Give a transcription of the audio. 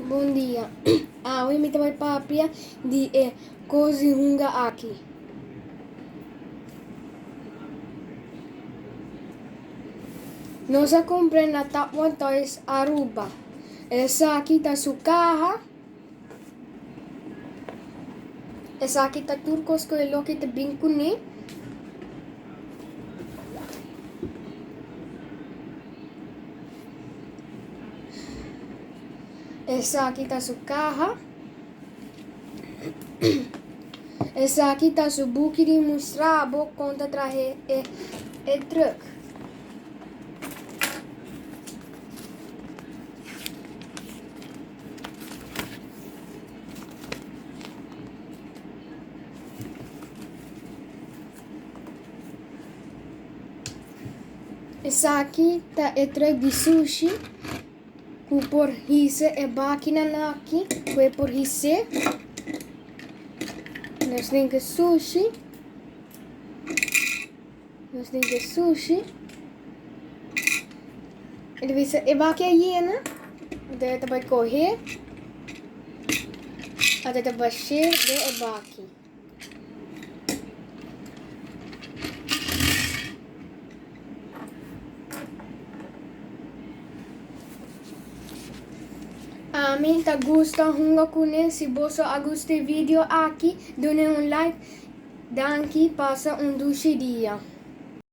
Bon dia. Awe mi ta bai papia di e kos di hunga aki. Nos a kumpr'é na Top One Toys Aruba. Esaki ta su kaha. Esaki ta tur kos ku e loke ta bin kuné. Esaki ta su kaha. Esaki ta su buki di mustra bo kon ta traha e trùk. Esaki ta e truck di sushi ku por hisa e bakinan aki ku e por his'é. Nos tin ke sushi, nos tin ke sushi. E ta bisa e baki a yena, anto e ta bai kohe, anto e ta bash'é den e baki. Ami ta gusta hunga kuné si boso a gusta e video aki dune un like danki pasa un dushi dia.